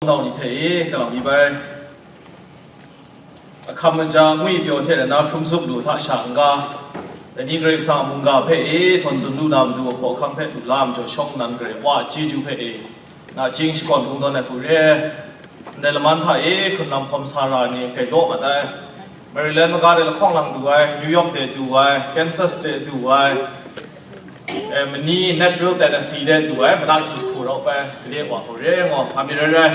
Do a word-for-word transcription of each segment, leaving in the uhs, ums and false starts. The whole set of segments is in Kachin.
Nau ni hte e, ka mi bai. Ahkam kaja ngwi pyaw hte na hkrum zup lu hta sha n-ga, dai ni Karai Kasang a mungga hpe e, htawn tsun lu na matu a hkawhkam hpe lu la majaw shawng nnan Karai Wa a chyeju hpe e, nachying shakawn kungdawn ai hku re. Ndai laman hta e, hkrunlam hkawm sa ra ni grai law mat ai. Maryland maga de lahkawng lang du ai, New York de du ai, Kansas de du ai, e, mani Nashville, Tennessee de du ai, mada hki hku rau bai, gade wa hku re ngaw, nga mi rai rai.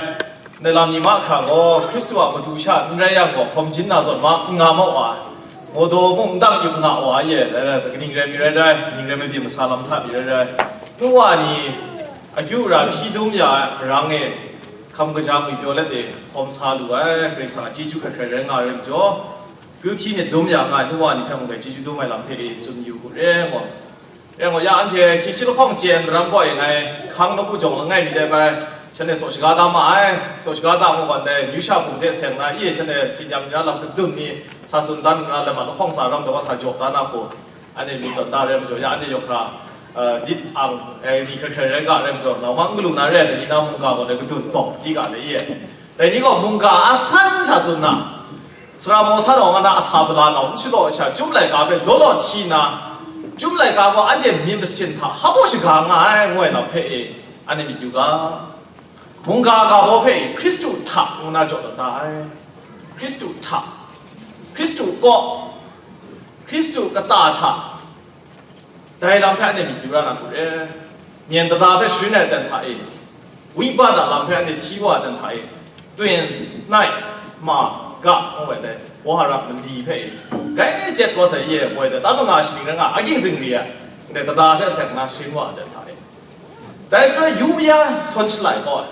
Ndai lam ni mahkra gaw, Hkristu a matu sha n rai yang gaw, hkawm jin na zawn ma, n nga ma wa, mawdaw mung n dang yu nga wa ye, e, kaning rai mi rai rai, ning rai mabyin masa lam hta mi rai rai. Nu wa ni, akyu ra hpyi dum ya ai marang e, hkam kaja ngwi pyaw let e, hkawm sa lu ai, Karai Kasang a chyeju hkrai hkrai rai nga ai majaw, kyu hpyi myit dum ya nga ai nu wa ni hpe mung dai chyeju dum ai lam hpe e tsun yu hku re ngaw. Re ngaw ya, anhte hkying shi lahkawng chyen maram gaw e ngai hkang nawku jawng langai mi dai bai, shanhte saw shaga da ma ai, saw shaga da mu gaw ndai, myu sha hpung hte seng na, i e shanhte tsin yam ni na lam kadun ni, sa tsun dan nna, lam a lahkawng sa ram daw sa jaw da na hku, anhte myit tawn da re majaw, ya anhte yawk hkra, eh, dit ang, eh, ni hkrai hkrai rai ga re majaw, nau mang galu na re ai, dai ni na mungga gaw dai kadun tawng di ga le i e. Dai ni gaw mungga a san sha tsun na, sara maw san awng a na a sa pala nau n shalaw ai sha, Chyum laika hpe law law hti na, Chyum laika gaw anhte myit masin hta hpa baw shaga nga ai, ngu ai lam hpe e, anhte myit yu ga. Mungga ga baw hpe e, Hkristu hta ngu na jaw dat da ai. Hkristu hta, Hkristu kaw, Hkristu kata hta, dai lam hpe anhte myit yu ra na hku re. Myen dada hpe sharin ai aten hta e, wuypan a lam hpe anhte hti wa ai aten hta e, twen, nai, ma, ga, ngu ai dai, wahara mali hpe e, grai jet wa sai ye, ngu ai dai, tam manga shaning rai nga, aging zingri ai, ndai dada hte seng na sharin wa ai aten hta e. Dai shaloi yu baya sawn shalai gaw ai.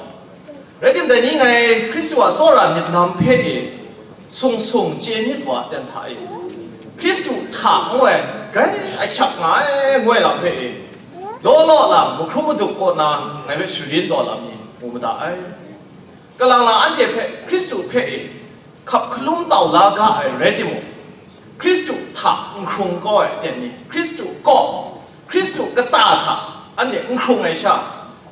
Rai timung, dai ni ngai Hkristu a tsawra myit lam hpe e sung sung chye myit wa ai aten hta e, Hkristu hta ngu ai, grai ahkyak nga ai ngu ai lam hpe e, law law lang mahkrum maduk kaw na ngai hpe sharin taw lam ni mu mada ai. Kalang lang anhte hpe Hkristu hpe e hkap hkalum tau la ga ai rai timung, Hkristu hta n hkrung kau ai aten ni, Hkristu kaw, Hkristu kata hta anhte n hkrung ai sha,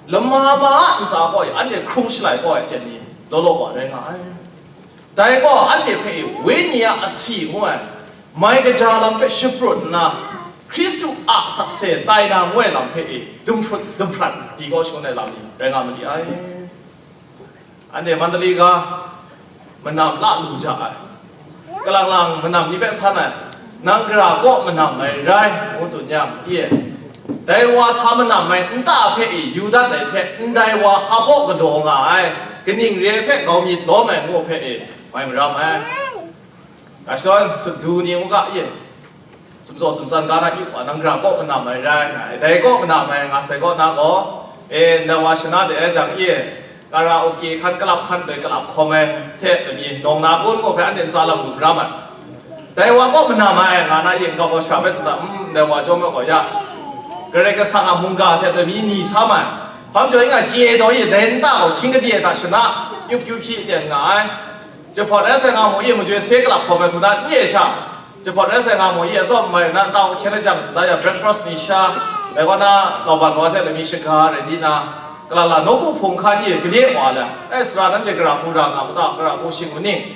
lama ma a ntsa gaw e anhte hkrung shalai kau ai aten ni, law law wa rai nga ai. Dai gaw anhte hpe wenyi a asi ngu ai, mai kaja lam hpe shaprut nna, Hkristu a sakse tai na ngu ai lam hpe e dumhprut dumhprat di kau shangun ai lam ni rai nga ma li ai. Anhte Mandalay ga manam la lu ja ai. Kalang lang manam ni hpe san ai, "Nang gara kaw manam ai rai," ngu tsun yang, i e, dai wa sa manam ai nta hpe i yu dat ai hte, ndai wa hpa baw galaw nga ai, kaning re ai hpe grau myit lawm ai ngu hpe e mai maram ai. Ga shadawn, sutdu ni ngu ga, i e, sumsaw sumtsan ga na yu wa, "Nang gara kaw manam ai rai," nga ai, dai kaw manam ai nga sai kaw na gaw, e, ndai wa shana de ai jang, i e, karaoke hkan, kalap hkan doi kalap hkawm ai hte lami dawng na kun gaw hpe anhte ntsa lam lu ra ai. Dai wa kaw manam ai nga na, i e, nkau gaw shara bai tsun na, "Mm, ndai wa chyawm ai gaw ya, Karai Kasang a mungga hte lami ni sa ma ai, hpa majaw i nga chye taw i, dai nta gaw hkying gade ai hta shana, yup kyu hpyi ten nga ai." Jahpawt rai sai nga mu, i majoi se kalap hkawm ai hku na n ye sha, jahpawt rai sai nga mu, i atsawm mai na, nta hkyen ai jang, la ya breakfast ni sha, dai wa na, lauban wa hte lami shaga rai di na, kalala nawku hpung hkan i gale wa la, e, sara nanhte gara hku ra nga ma ta, gara hku shing maning.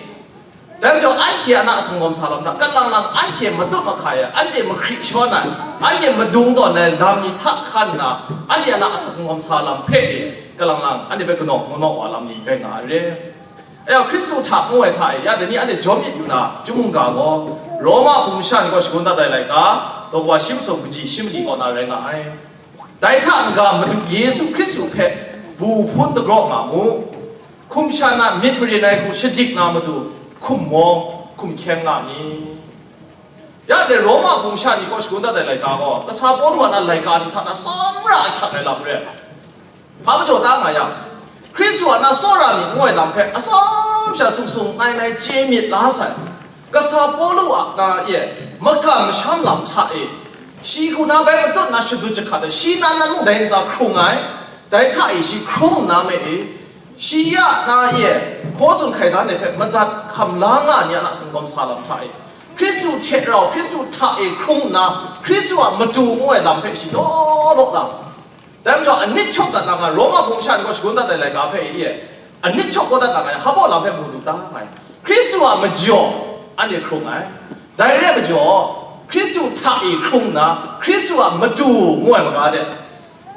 Dai majaw, anhte a na sanggawm sa lam hta, kalang lang anhte matut mahkai ai, anhte mahkri shawn ai, anhte madung tawn ai lam ni hta hkan nna, anhte a na sanggawm sa lam hpe e, kalang lang anhte hpe kanaw kanaw wa lam ni rai nga ai re. Aya, Hkristu hta ngu ai hta e, ya dai ni anhte jawm myit yu na, Chyum mungga gaw, Roma hpung masha ni kaw shagun dat ai laika, daw kaba shi masum kaji shi mali kaw na rai nga ai. Dai hta n-ga Madu Yesu Hkristu hpe bu hpun dagraw nga mu, hkum shan a myit marin ai hku shadik na matu hkum mawng, hkum hkyen nga mi. Ya dai Roma hpung masha ni kaw shagun dat ai laika gaw, kasa Pawlu a na laika ni hta na tsawmra ahkyak ai lam re ai. Hpa majaw ta nga yang, Hkristu a na tsawra myit ngu ai lam hpe atsawm sha sung sung nai nai chye myit la sai. Kasa Pawlu a na e makam masham lam hta e, shi hku na bai matut na shadut jahkat ai, shi nan nan mung dai ntsa hkrung ai, dai hta e shi hkrung nna me e, shi ya na e hkaw tsun hkai dan ai hpe madat hkam la nga ni a na singkawm sa lam hta e, Hkristu hte rau, Hkristu hta e hkrung nna, Hkristu a matu ngu ai lam hpe shi law law lam. Dai majaw, anit shawk dat na nga, Roma hpung masha ni gaw shagun dat ai laika hpe i e, Anit shaw kawdat na ngai, hpa baw lam hpe mu lu ta ngai. Hkristu a majaw anhte hkrung ai. Dai re ai majaw, Hkristu hta e hkrung nna, Hkristu a matu ngu ai maga de.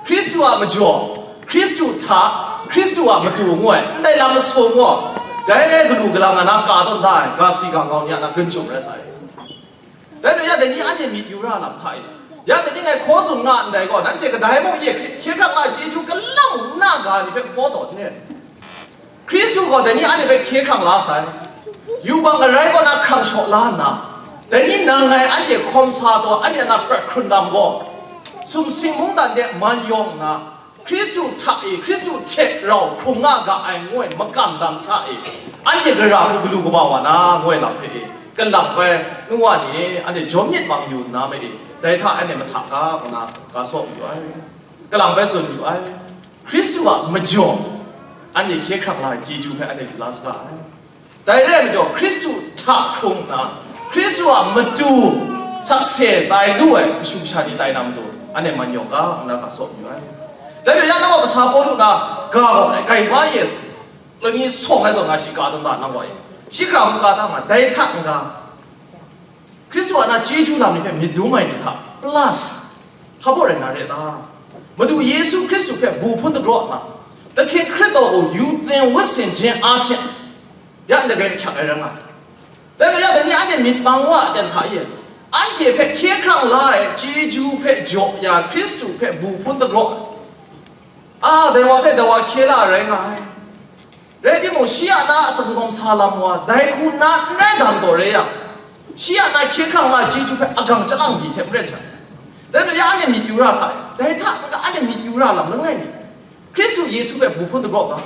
Hkristu a majaw, Hkristu hta, Hkristu a matu ngu ai, ndai lam masum gaw, dai galu galang a na ka tawn da ai, ga si ga ngau ni a na gun chyum rai sa ai. Dai hpe ya dai ni anhte myit yu ra lam hta e, ya dai ni ngai hkaw tsun nga ndai gaw, nanhte kadai mung ye hkye hkrang na chyeju galang n na ga ni hpe hkaw taw n re. Hkristu gaw dai ni anhte hpe hkye hkrang la sai. Yubak arai kaw na hkrang shaw la nna, dai ni nang ngai anhte hkawm sa taw anhte a na prat hkrun lam gaw, sumsing mungdan de man yawng nna, Hkristu hta e, Hkristu hte rau hkrung nga ga ai ngu ai makam lam hta e, anhte gara hku galu kaba wa na ngu ai lam hpe e, kalang bai nu wa ni anhte jawm myit mang yu nna ma e, dai hta anhte mahta ga, ngu na ga saw yu ai, kalang bai tsun yu ai. Hkristu a majaw anhte hkye hkrang la ai chyeju hpe anhte lu la saga ai. Dai re ai majaw, Hkristu hta hkrung nna, Hkristu a matu sakse tai lu ai kashu kasha ni tai na matu, anhte man yawng ga, ngu na ga saw yu ai. Dai hpe ya nang gaw kasa Pawlu na ga gaw, Kaiba e lani sawng ai zawn nga shi ka dan da nang gaw e, shi hkra hkungga hta nga, dai hta n-ga, Hkristu a na chyeju lam ni hpe myit dum ai ni hta, plus, hpa baw rai na re ta? Madu Yesu Hkristu hpe bu hpun dagraw nna, 'The King Hkrit gaw yu ting wut sin jin a hpyen, ya ndai rai ahkyak ai rai nga ai. Dai hpe ya dai ni anhte myit mang wa ai ten hta e, anhte hpe hkye hkrang la ai chyeju hpe jaw ya Hkristu hpe bu hpun dagraw ai. A, dai wa hpe dai wa hkye la ai rai nga ai. Rai timung, shi a na a sumgawm sa lam wa, dai hku nna n rai dam taw re yang, shi a na hkye hkrang la ai chyeju hpe agang chyalang di hte n rai hta. Dai hpe ya anhte myit yu ra hta e, dai hta n-ga anhte myit yu ra lam langai mi, Hkristu Yesu hpe bu hpun dagraw ga,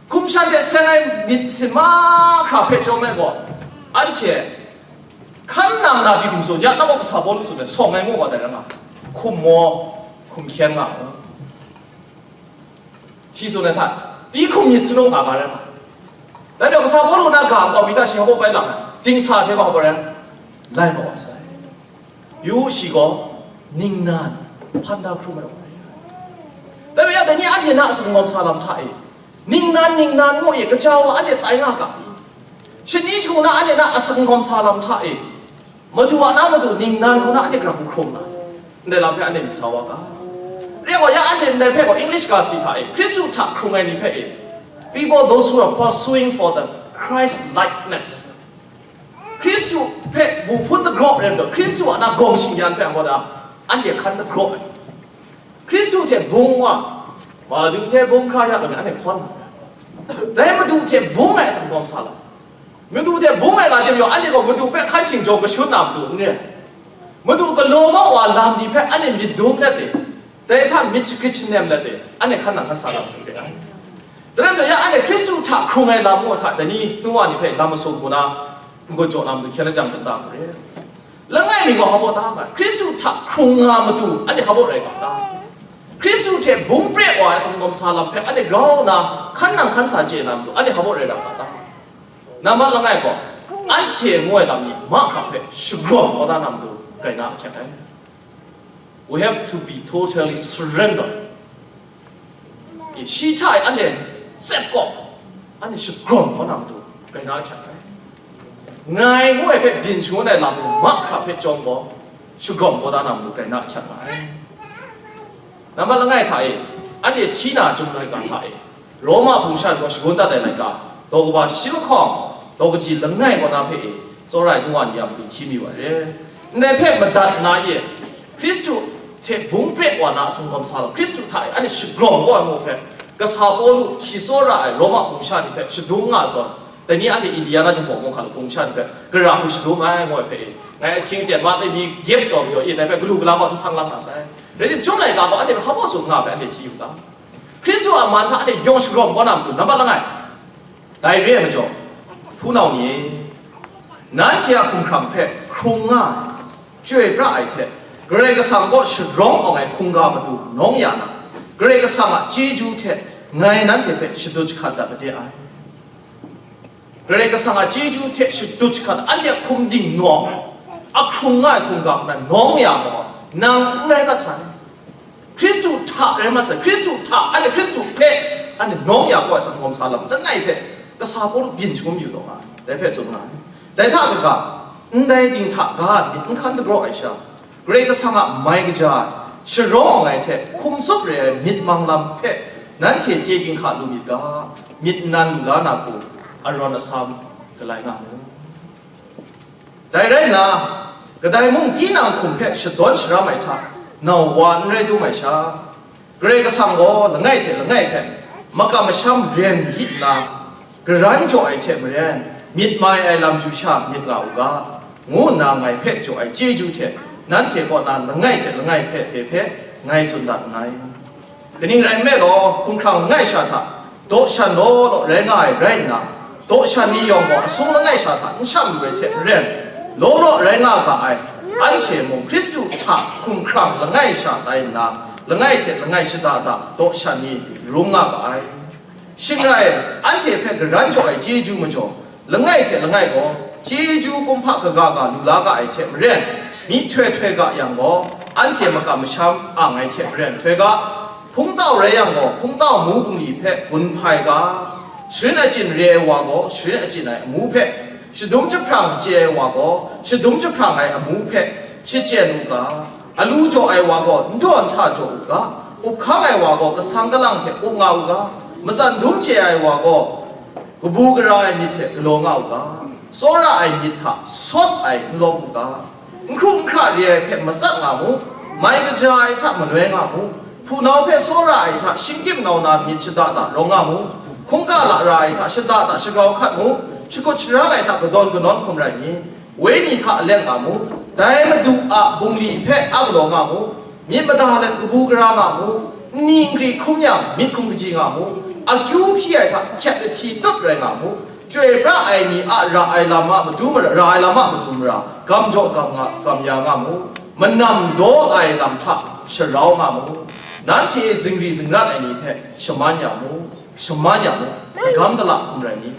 hkum shan hte seng ai myit sin mahkra hpe chyawm ai gaw, anhte hkan nang na bi hkum tsun, ya nang gaw kasa Pawlu tsun ai, sawng ai ngu gaw dai rai nga, hkum maw, hkum hkyen nga mu? Shi tsun ai hta, bi hkum myit sanung a ga rai nga. Dai majaw, kasa Pawlu na ga nkau mi hta shi hpa bai lang ai, dingsa hte gaw hpa bai rai, lai mat wa sai. Yu u, shi gaw ningnan hpan da hkrum ai wa rai. Dai majaw, dai ni anhte na a sumgawm sa lam hta e, ningnan, ningnan ngu e, kaja wa anhte tai nga ga i? Shani shagu na anhte na a sumgawm sa lam hta e, Madu a na madu ningnan hku na anhte grau hkrung na, ndai lam hpe anhte myit sa wa ga. Re ai gaw, ya anhte ndai hpe gaw English ga si hta e, Hkristu hta hkrung ai ni hpe e, people those who are pursuing for the Christ likeness. Hkristu hpe bu hpun dagraw ai majaw, Hkristu a na gawng shing-yan hpe anhte hkan dagraw ai. Hkristu hte bung wa, madu hte bung hkra ya lami anhte hkawn nga. Dai madu hte bung ai atsam gawm sa lam. Madu hte bung ai nga tim yawng, anhte gaw madu hpe hkan shingjaw kashun na madu n re ai. Madu galaw mau wa lam ni hpe anhte myit dum let e, dai hta myit shagrit shanem let e, anhte hkan nang hkan sa lam hte re ai. Dai rai majaw, ya anhte Hkristu hta hkrung ai lam ngu hta, dai ni nu wa ni hpe lam masum hku na n-gun jaw na madu hkyen lajang dan da hku re ai. Langai mi gaw hpa baw ta nga, Hkristu hta hkrung nga matu anhte hpa baw rai nga ta? Hkristu hte bung pre wa ai atsam gawm sa lam hpe anhte grau nna hkan nang hkan sa chye na matu anhte hpa baw rai ra nga ta? Nambat langai gaw, anhte ngu ai lam ni mahkra hpe shagrawng kau da na matu rai na ahkyak ai. We have to be totally surrendered. E, shi hta e anhte tsep gaw, anhte shagrawng kau na matu rai na ahkyak ai. Ngai ngu ai hpe byin shangun ai lam ni mahkra hpe chyawm gaw, shagrawng kau da na matu rai na ahkyak nga ai. Nambat langai hta e, anhte hti na chyum laika hta e, Roma hpung sha ni gaw shagun dat ai laika, daw kaba shi lahkawng, daw kaji langai kaw na hpe e, tsawra ai nu wa ni a matu hti mi wa re. Ndai hpe madat na e, Hkristu hte bung pre wa na atsam gawm sa lam, Hkristu hta e anhte shagrawng kau ai ngu hpe, kasa Pawlu shi tsawra ai Roma hpung sha ni hpe shadum nga ai zawn, dai ni anhte Indiana Jahpaw mung hkan hpung sha ni hpe gara hku shadum ai ngu ai hpe e, ngai ahkying ten ma ai mi gyep taw majaw e, dai hpe galu gala gaw n sang lang na sai. Rai tim, chyum laika gaw anhte hpa baw tsun nga hpe anhte hti yu ga. Hkristu a man hta anhte yawng shagrawng kau na matu, nambat langai, dai re ai majaw, hpunau ni e, nanhte a hkumhkrang hpe hkrung nga ai, chyoi pra ai hte, Karai Kasang kaw sharawng awng ai hkungga matu nawng ya na, Karai Kasang a chyeju hte ngai nanhte hpe shadut jahkat dat made ai. Karai Kasang a chyeju hte shadut jahkat, anhte a hkum ding nawng, a hkrung nga ai hkungga hpe nawng ya gaw, nang n rai mat sai. Hkristu hta rai mat sai. Hkristu hta, anhte Hkristu hpe Anhte nawng ya kau ai sanggawm sa lam langai hpe kasa Pawlu byin shangun yu taw nga ai, dai hpe tsun nga ai. Dai hta kaga, ndai dinghta ga myit n hkan dagraw ai sha, Karai Kasang a mai kaja ai, sharawng ai hte hkum tsup re ai myit mang lam hpe nanhte chye ginhka lu myit ga, myit nnan lu la na hku arawn asam galai nga mu. Dai rai nna, kadai mung tinang hkum hpe shadawn sharam ai hta, nau wa n rai dum ai sha, Karai Kasang gaw langai hte langai hpe makam masham ren li nna, garan jaw ai hte maren, myit mai ai lam chyu sha myit nga u ga, ngu nna ngai hpe jaw ai chyeju hte, nanhte kaw na langai hte langai hpe hte hpe ngai tsun dat nngai. Kaning rai nme law, hkumhkrang langai sha hta daw shan law law rai nga ai rai nna, daw shan ni yawng gaw asung langai sha hta n shang lu ai hte maren, law law rai nga ga ai, anhte mung Hkristu hta hkumhkrang langai sha tai nna, langai hte langai shada da daw shan ni rum nga ga ai. Shing rai, anhte hpe garan jaw ai chyeju majaw, langai hte langai gaw, chyeju kumhpa kaga ga lu la ga ai hte maren, myihtoi htoi ga yang gaw, anhte makam masham ang ai hte maren htoi ga, hpungtau rai yang gaw, hpungtau mu bungli hpe gun hpai ga, sharin achyin re ai wa gaw, sharin achyin ai amu hpe, shadum jahprang chye ai wa gaw, shadum jahprang ai amu hpe shachyen u ga, alu jaw ai wa gaw, n daw n hta jaw u ga, up hkang ai wa gaw, kasang kalang hte up nga u ga, matsan dum chye ai wa gaw, kabu gara ai myit hte galaw nga u ga, tsawra ai myit hta sawt ai n lawm u ga, n hkru n hkra re ai hpe matsat nga mu, mai kaja ai hta maloi nga mu, hpunau hpe tsawra ai hta shingkyim nau na myit shada da rawng nga mu, hkungga lara ai hta shada da shagrau hkat mu, shakut sharang ai hta kadawn kanawn hkum rai mi, wenyi hta alek nga mu, dai Madu a bungli hpe a galaw nga mu, myit mada let kabu gara nga mu, nni nkri hkrum yang myit hkum kaji nga mu, akyu hpyi ai hta hkyep lahti tut rai nga mu, chyoi pra ai ni a ra ai lam a matu mara, ra ai lam a matu mara, gam jaw gam nga, gam ya nga mu, manam daw ai lam hta sharau nga mu, nanhte zingri zingrat ai ni hpe shaman ya mu, shaman ya mu, dagam dala hkum rai ni.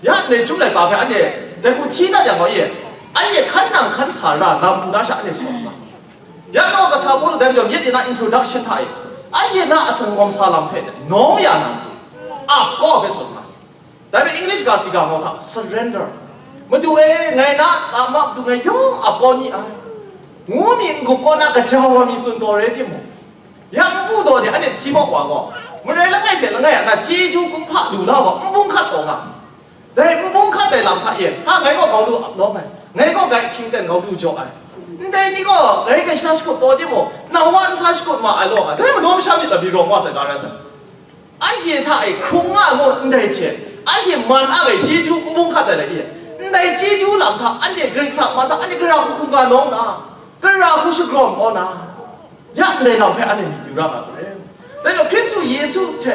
Ya ndai chyum laika hpe anhte dai hku hti dat yang gaw, e, anhte hkan nang hkan sa ra lam hku na sha anhte sawm nga. Ya gaw kasa Pawlu dai majaw myit ni na introduction hta e, anhte na a sanggawm sa lam hpe nawng ya na matu, ap kau hpe sawm nga. Dai hpe English ga si ga ngau hta, surrender. Madu e, ngai na a ma matu ngai yawng ap kau ni ai, ngu mi n-gup kaw na gaja wa mi tsun taw rai timung, ya npu daw de, anhte Timote wa gaw, marai langai hte langai a na chyeju kumhpa lu la wa, nbung hkat taw nga. Dai nbung hkat ai lam hta e, ha, ngai gaw grau lu ap lawm ai, ngai gaw grai hkying ten grau lu jaw ai, ndai ni gaw grai grai sa shakut taw timung, nang wa n sa shakut ma ai law nga, dai manaw masha myit labi rawng wa sai ga rai sai. Anhte hta e hkrung nga ngu ndai hte, anhte man a ai chyeju nbung hkat ai lai e, ndai chyeju lam hta anhte Karai Kasang ma hta anhte gara hku hkungga nawng na, gara hku shagrawm kau na, ya ndai lam hpe anhte myit yu ra nga hku re. Dai gaw Hkristu Yesu hte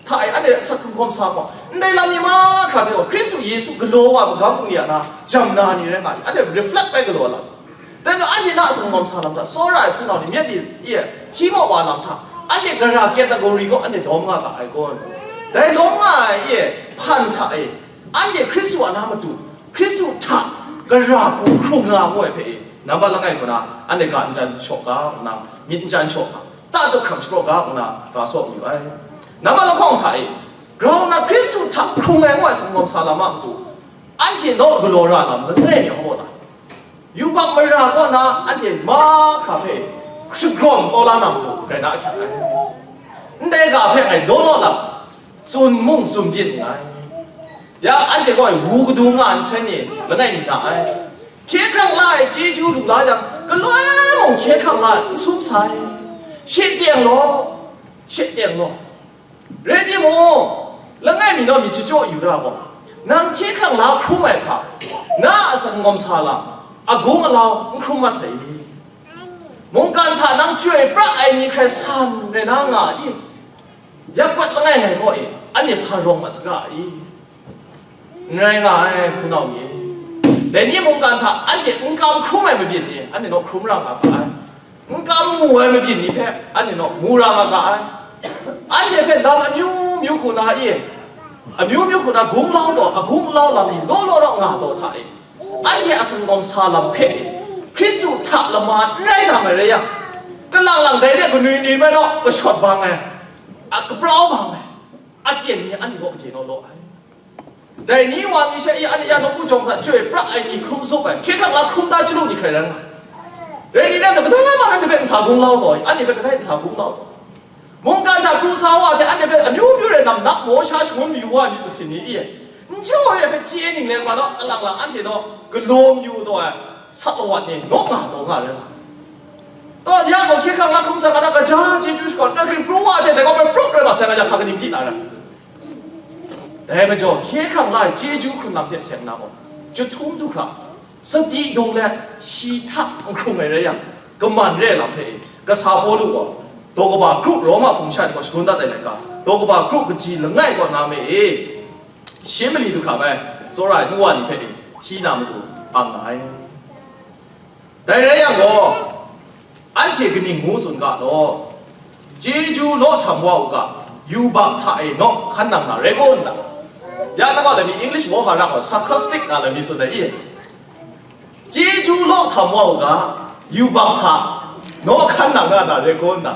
hta e anhte asak hkrung hkawm sa gaw, ndai lam mi mahkra hte gaw Hkristu Yesu galaw wa magam bungli a na jam na ni rai nga ai, anhte reflect bai galaw lam. Dai gaw anhte na a sanggawm sa lam hta, tsawra ai hpunau ni myit ni e, Timote wa lam hta, anhte gara category gaw anhte dawm nga ga ai kun? Dai dawm nga ai e, hpan hta e, anhte Hkristu a na matu, Hkristu hta gara hku hkrung na ngu ai hpe e, nambat langai hku na anhte ga n chyan shaw ga nna, myit n chyan shaw ga, ta dut hkrang shapraw ga nna ga sawt yu ai. Nambat lahkawng hta e, grau nna Hkristu hta hkrung ai ngu ai sanggawm sa lam a matu, anhte naw galaw ra lam langai mi hkawm ta? Yubak mara kaw na anhte mahkra hpe shagrawm kau la na matu rai na ahkyak ai. Ndai ga hpe ngai law law lam, tsun mung tsun byin nngai. Ya, anhte gaw wu kadu nga ai nsen ni langai mi na ai. Hkye hkrang la ai chyeju lu la jang, galoi mung hkye hkrang la ai n sum sai. She teng law, she teng law. Rai timung, langai mi naw myit shachyaw yu ra gaw, nang hkye hkrang la hkrum ai hpa, na a sanggawm sa lam, agung alau n hkrum mat sai i? Mungkan hta nang chyoi pra ai ni hkrai san rai na nga i? Yak pat langai ngai gaw e, anhte sa rawng mat saga i? N rai nga ai, hpunau ni e. Dai ni mungkan hta anhte n kam hkrum ai mabyin ni, anhte naw hkrum ra nga ga ai. N kam mu ai mabyin ni hpe anhte naw mu ra nga ga ai. Anhte hpe lam amyu myu hku na e, amyu myu hku na gunglau taw, agunglau lam ni law law law nga taw hta e, anhte a sanggawm sa lam hpe e, Hkristu hta lama n rai dang ai rai yang, kalang lang dai de kanwi ni bai naw kashawt bang ai. a kaprau bang ai, a tyen ni anhte kaw gade naw law ai. Dai ni wa mi she i anhte ya nawku jawng hta chyoi pra ai ni hkrum zup ai, hkye hkrang la hkrum da chyalu ni hkrai rai nga. Rai ni rai ta, kadai ma anhte hpe n sa hkunglau taw, anhte hpe kadai n sa hkunglau taw. Mungkan hta pru sa wa hte anhte hpe amyu myu rai lam nap maw sha shangun mayu wa ai myit masin ni i, n jaw ai hpe chye ninglen wa naw, alang lang anhte naw galaw mayu taw ai sat lawat ni naw nga taw nga rai nga. Taw, ya gaw hkye hkrang la hkrum sa ga na, kaja chyeju shakawn na hkring pru wa hte dai gaw hpe prup rai wa sai ga jang, hka kaning di na rai. Dai majaw, hkye hkrang la ai chyeju hkrun lam hte seng na gaw, chyahtum du hkra, sadi dung let, shi hta n hkrung ai rai yang, kaman re ai lam hpe e, kasa Pawlu gaw, daw kaba grup Roma hpung sha ni gaw shagun dat ai laika, daw kaba grup kaji langai kaw na me e, shi mali du hkra bai, tsawra ai nu wa ni hpe e, hti na matu ang nga ai. Dai rai yang gaw, anhte kaning ngu tsun ga law, chyeju law htam wa u ga, yubak hta e naw hkan nang na rai kun da? Ya na wa lami English mawhka ra gaw sarcastic na lami tsun ai i. Chyeju law htam wa u ga, yubak hta naw hkan nang nga na rai kun da?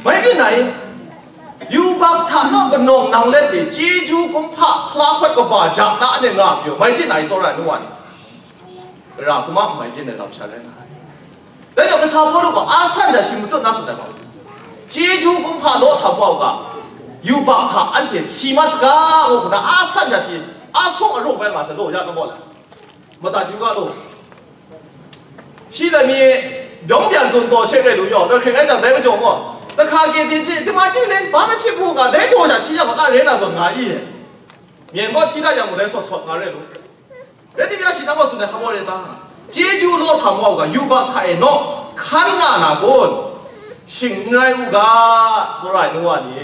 Mai byin ai, yubak hta naw kanawng nang let e, chyeju kumhpa hpala hkawt kaba ja na anhte nga pyaw, mai byin ai, tsawra ai nu wa ni. Ra hkrum a, mai byin ai lam sha rai nga ai. Dai gaw, kasa Pawlu gaw a san sha shi matut na tsun ai gaw, chyeju kumhpa law htam wa u ga, yubak hta anhte si mat saga, ngu hkra a san sha shi a sung a rung bai nga sai law, ya na gaw le. Madat yu ga law. Shi dai mi byawng byan tsun taw she rai lu yaw, rai hkring ai jang dai majaw gaw, ราคา gye din chye, dima chye le, ba me hpyi hpu ga, dai daw sha hti yang gaw, la re na zawn nga i? Myen gaw hti dat yang gaw, dai sawt sawt nga rai lu. Rai timung, shi nang gaw tsun ai hkam gaw rai ta? Chyeju law htam wa u ga, yubak hta e naw hkan nga na kun? Shing n rai u ga, tsawra ai nu wa ni.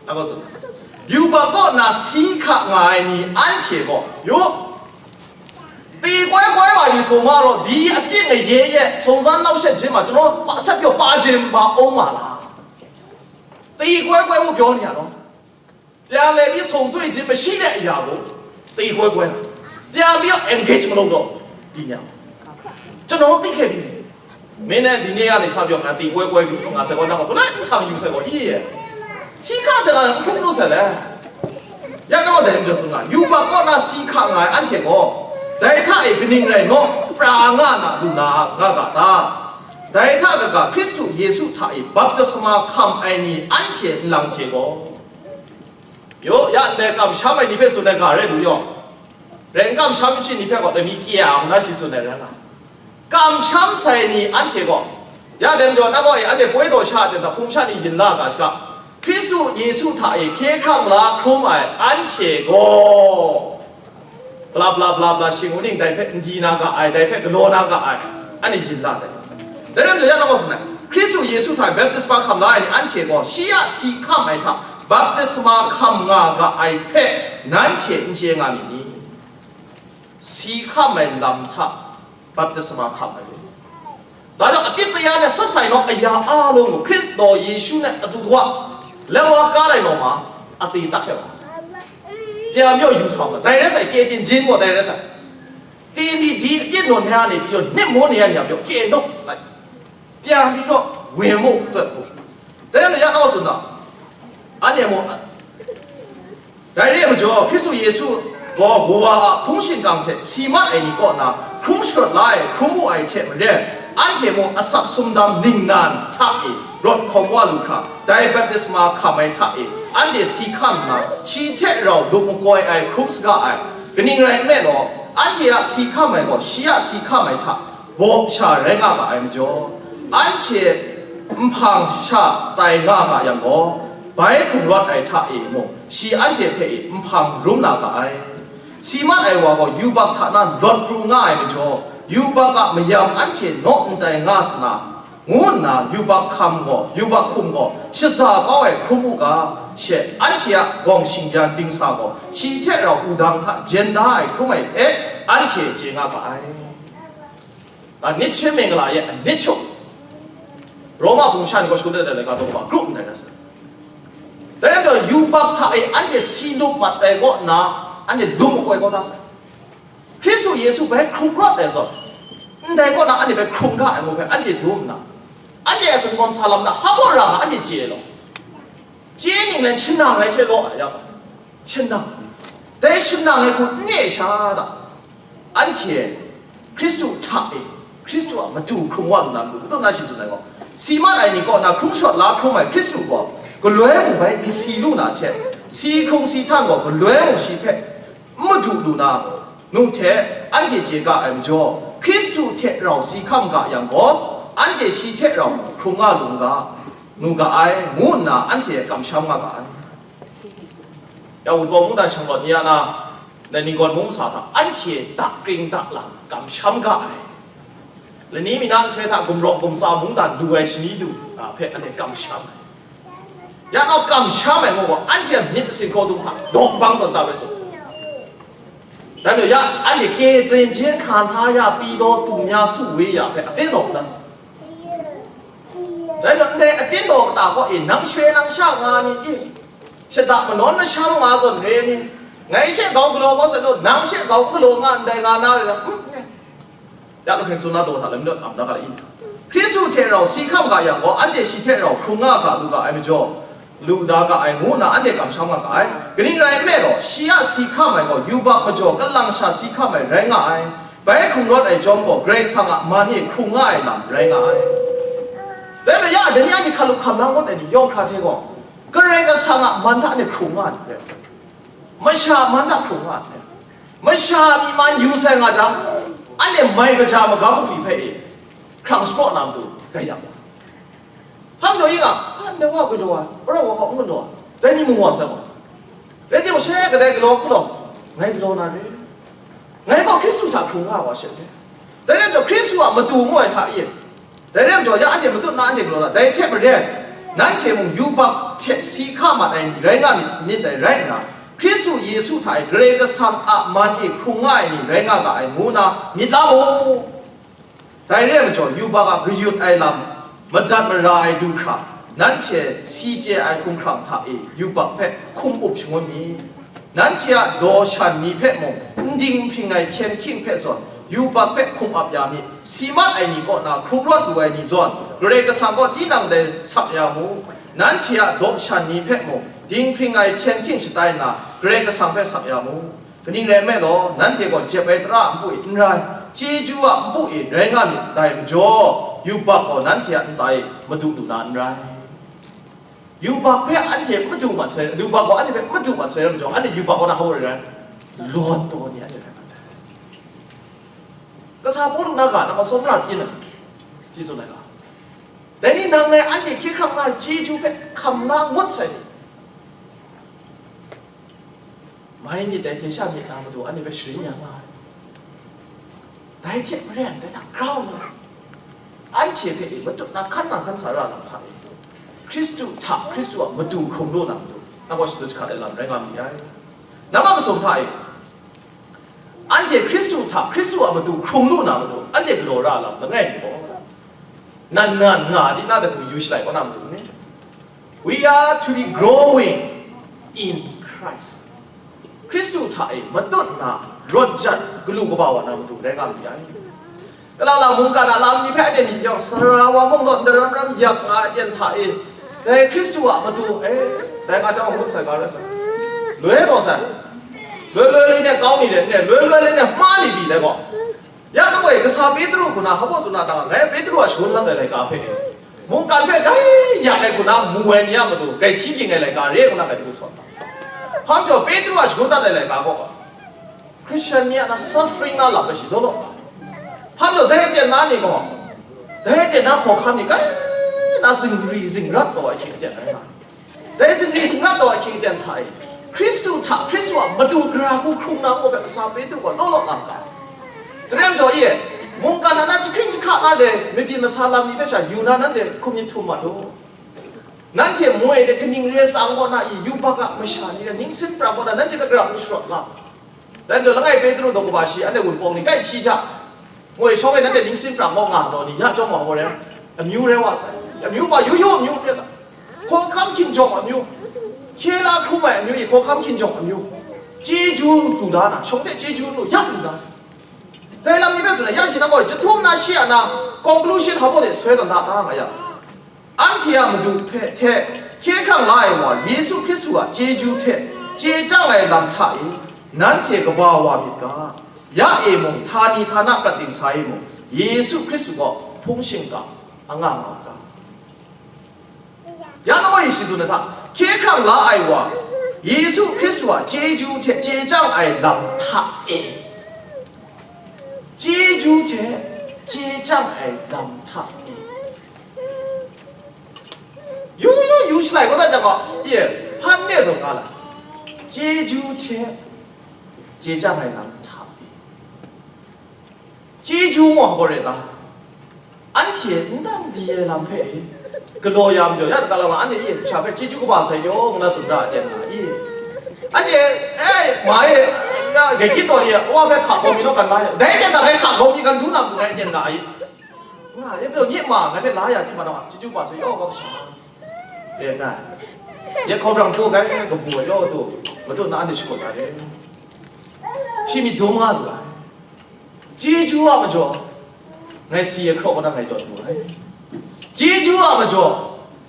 Nang gaw tsun ai. Yubak kaw na si hka nga ai ni anhte gaw, yu, ti koi koi wa ni sung ma raw, di apyin aye ye, sungsan nau shet jin ma, chanaw pa sat pyaw pa jin ma, ung ma la? Ti koi koi mu pyaw ni a law? Pya le mi sung tui jin mashi de ya gaw, ti koi koi. Pya mi engage malung daw, di ni a? Chanaw ti hkye pyi ni. Mi ne di ni ya ni sa pyaw na ti koi koi pyi nga sai gaw, nang gaw, palai n htang yu sai gaw, i ye. Si hka sai ga, n hkrum lu sai le. Ya nang gaw dai majaw tsun nga, yubak kaw na si hka nga ai anhte gaw, dai hta e kaning rai naw pra nga na lu na nga ga ta? Dai hta kaga Hkristu Yesu hta e baptisma hkam ai ni anhte nlang hte gaw, yo, ya ndai kamsham ai ni hpe tsun ai ga rai lu yaw. Rai n kamsham shi ni hpe gaw, lami kya hku na shi tsun ai rai nga. Kamsham sai ni anhte gaw, ya dai majaw na gaw e, anhte poi daw sha a ten hta hpung sha ni yin la ga shaka, Hkristu Yesu hta e hkye hkrang la hkrum ai anhte gaw, bla bla bla bla, shi ngu ning dai hpe n di na ga ai, dai hpe galaw na ga ai, anhte yin la dai. Dai rai majaw, ya na gaw tsun ai, Hkristu Yesu hta e baptisma hkam la ai ni anhte gaw, shi a si hkam ai hta baptisma hkam nga ga ai hpe nanhte n chye nga myit ni? Si hkam ai lam hta baptisma hkam ai ni. Da jang, apit aya na sat sai naw aya a law ngu, Hkristu Yesu na adu wa, lawa ka lai naw ma, a ti tak hte wa, pya maw yu sa ma, dai rai sai, kye tin jin gaw dai rai sai. Ti li di apit nawn hte a ni pyi, nim mu ni a ni a pyaw kye naw lai. Pya li raw, wen mu, tut mu. Dai rai na ya naw tsun na, anhte mu, dai re ai majaw, Hkristu Yesu gaw Kawa a hpung shingkang hte si mat ai ni kaw na hkrum sharawt la ai, hkrum wu ai hte maren, anhte mung asak sumdam ningnan hta e rawt hkawm wa lu hkra, dai baptisma hkam ai hta e anhte si hkam nna, shi hte rau lup makoi ai hkrum saga ai. Kaning rai nme law, anhte a si hkam ai gaw, shi a si hkam ai hta baw sha rai nga ga ai majaw, anhte nhpang sha tai nga ga yang gaw, bai hkrung rawt ai hta e mung, shi anhte hpe e nhpang rum na ga ai. Si mat ai wa gaw yubak hta na lawt pru nga ai majaw, yubak a mayam anhte naw n tai nga sa na, ngu nna yubak hkam gaw, yubak hkum gaw shaza kau ai hkrum u ga, she anhte a gawng shingyan dingsa gaw shi hte rau wudang hta jen da ai hkrum ai hpe anhte chye nga ga ai. A, nit hpyen mingla ye, a, nit hpyen. Roma hpung sha ni gaw shun dat ai laika daw kaba grup ndai rai sai. Dai rai taw, yubak hta e anhte si lup mat ai kaw nna, anhte lum makoi kau da sai. Hkristu Yesu bai hkrung rawt ai zawn, ndai kaw na anhte bai hkrung ga ai ngu hpe anhte dum nna, anhte a singkawm sa lam na hpa baw ra nga anhte chye ai law. Chye ning le shanang ai she law a yang, shanang, dai shanang ai hku n re sha da. Anhte Hkristu hta e, Hkristu a matu hkrung wa lu na matu, matu na shi tsun ai gaw, si mat ai ni kaw na hkrung shawt la hkrum ai Hkristu gaw, galoi mung bai n si lu na hte, si hkrung si htan gaw galoi mung shi hpe n madu lu na, nu hte anhte chye ga ai majaw, Hkristu hte rau si hkam ga yang gaw, anhte shi hte rau hkrung nga lu n ga, nu ga ai, ngu nna anhte kamsham nga ga ai. Ya Wunpawng mungdan shanglawt ni a na, Ninggawn mung masa hta anhte dakring daklang kamsham ga ai. Lani mi na nhtoi hta gumrawng gumtsa mungdan lu ai shani du, a, hpe anhte kamsham ai. Ya nau kamsham ai ngu gaw, anhte a myit masin hkaw dung hta dawng bang tawn ta bai su. Dai majaw ya anhte ke tren jen hkan hta ya pyi daw tum ya su we ya hpe aten daw na su. Dai majaw ndai aten daw kata kaw e nang shwe nang sha nga ni e, shada manawn masham nga zawn re ni, ngai she grau galaw kau sa lu, nang she grau galaw nga ndai nga na re na, hmm, ya lu hkyen tsun na daw hta lam ni am da ga la i? Hkristu hte rau si hkam ga yang gaw, anhte shi hte rau hkrung nga ga lu ga ai majaw, lu da ga ai ngu nna anhte kamsham nga ga ai. Kaning rai nme law, shi a si hkam ai gaw, yubak majaw kalang sha si hkam ai rai nga ai. Bai hkrung rawt ai chyawm gaw, Karai Kasang a man e hkrung nga ai lam rai nga ai. Dai majaw, dai ni anhte hkalup hkam na ngut ai ni yawng hkra hte gaw, Karai Kasang a man hta anhte hkrung nga ai ni rai. Masha a man hta hkrung nga ai ni rai. Masha a myi man yu sai nga jang, anhte mai kaja magam mali hpe e hkrang shapraw na matu, grai yang. Hpa majaw yin a, a, ndai wa galaw ai, wa rau wa hkawk n galaw ai, dai ni mu wa sai gaw, rai timung, she kadai galaw n galaw, ngai galaw na re, ngai gaw Hkristu hta hkrung nga ai wa she re. Dai rai majaw, Hkristu a matu ngu ai hta e, dai rai majaw, ya anhte matut na anhte galaw na, dai hte maren, nanhte mung yubak hte si hka mat ai ni rai nga myit, myit dai rai nna, Hkristu Yesu hta e Karai Kasang a man e hkrung nga ai ni rai nga ga ai ngu nna myit la mu. Dai re ai majaw, yubak a kayut ai lam, madat mara ai du hkra, nanhte si chye ai hkumhkrang hta e yubak hpe hkum up shangun mi. Nanhte a daw shan ni hpe mung, n dinghpring ai hpyen hking hpe zawn, yubak hpe hkum ap ya mi. Si mat ai ni kaw na hkrung rawt lu ai ni zawn, Karai Kasang gaw tinang dai sap ya mu. Nanhte a daw shan ni hpe mung, dinghpring ai hpyen hking shatai nna, Karai Kasang hpe sap ya mu. Kaning rai nme law, nanhte gaw jep ai tara a npu e n rai, chyeju a npu e rai nga myit dai majaw, yubak gaw nanhte a ntsa e madu lu na n rai. Yubak hpe anhte madu mat sai, yubak gaw anhte hpe madu mat sai rai majaw, anhte yubak kaw na hkau rai rai, lawt taw ni anhte rai mat ai. Kasa Pawlu na ga na gaw sawm ra pyi na, shi tsun ai ga, dai ni nang ngai anhte hkye hkrang na chyeju hpe hkam la ngut sai ni. Mai myit dai hte sha myit na matu anhte hpe sharin ya nga ai. Dai hte maren, dai hta grau nna, anhte hpe e matut na hkan nang hkan sa ra lam hta e, Hkristu hta, Hkristu a matu hkrung lu na matu, na gaw shadut jahkat ai lam rai nga mi ai. Nambat masum hta e, anhte Hkristu hta, Hkristu a matu hkrung lu na matu, anhte galaw ra lam langai mi gaw, nan nan nga di na datu yu shalai kaw na matu ni? We are to be growing in Christ. Hkristu hta e matut nna rawt jat galu kaba wa na matu rai nga mi ai. Kalang lang mungkan a lam ni hpe anhte myit yawng sara wa mung gaw ndaram ram yak nga ai aten hta e, dai Hkristu a matu, e, dai nga chyawm ngut sai ga rai sai. Loi taw sai. Loi loi le ne kau ni le, ne, loi loi le ne hma ni bi le gaw, ya na gaw e, kasa Petru hku na hpa baw tsun na ta nga, ngai Petru a shagun lat ai laika hpe, mungkan hpe grai yak ai hku na mu ai ni a matu, grai hti ging ai laika re ngu na ngai hte hku sawn ta. Hpa majaw, Petru a shagun lat ai laika gaw, Hkristan ni a na suffering na lam rai shi law law ta. Hpa majaw, dai aten na ni gaw, dai aten na hkawhkam ni grai na zingri zingrat taw ai hkying aten rai nga. Dai zingri zingrat taw ai hkying aten hta e, Hkristu hta, Hkristu a matu gara hku hkrung na ngu hpe kasa Petru gaw law law nga ga. Dai rai majaw e, mungkan a na jahkring jahkra na re, mabyin masa lam ni hpe sha yu na nanhte hkum myit htum mat u. Nanhte moi de kaning re tsang kaw na i, yubak a masha ni de ningsin pram kaw na nanhte hpe gara hku sharawt nga. Dai majaw, langai Petru daw kaba shi, anhte Wunpawng ni grai hti hta, moi shawng e nanhte ningsin pram kaw nga taw ni, ya chyawm wa hpaw rai, amyu rai wa sai. Amyu hpa, yu yu amyu rai ta. Hkawhkam hkinjawng amyu, hkye la hkrum ai amyu i hkawhkam hkinjawng amyu, chyeju lu la na, shawng hte chyeju lu ya lu na. Dai lam ni hpe tsun ai, ya shi nang gaw jahtum na shi a na conclusion hpa baw de soi tawn da ta nga ya. Anhte a madu hpe hte Hkye hkrang la ai wa Yesu Hkristu a chyeju hte chye chyang ai lam hta e, nanhte kaba wa myit ga, ya e mung, htani htana prat dingsa e mung, Yesu Hkristu gaw hpung shingkang anga nga u ga. Ya na gaw, shi tsun ai hta, hkye hkrang la ai wa, Yesu Hkristu a chyeju hte chye chyang ai lam hta e. Chyeju hte chye chyang ai lam hta e. Yu yu yu shalai kau dat jang gaw, ye, hpan de zawn nga la. Chyeju hte chye chyang ai lam hta e. Chyeju gaw hpa rai ta? Anhte n dang di ai lam hpe e, galaw ya majaw, ya ta la wa, anhte e, sha hpe chyeju kaba sai yaw, ngu na tsun ra ai ten nga i? Anhte, e, ma e, ya, gaki taw e, wa hpe hka gaw mi naw kan la ya, dai ten na hpe hka gaw mi kan du na mung ai ten nga i? Nga, e, pyaw nye ma, ngai hpe la ya, ti ma naw, chyeju kaba sai yaw, wa kasha. E, na, ye hkau brang tu, gai, kabu ai yaw tu, matu na anhte shakawn na re. Shi myit dum nga lu ai. Chyeju a majaw, ngai si ai hkraw kaw na ngai tawn lu ai. Chyeju a majaw,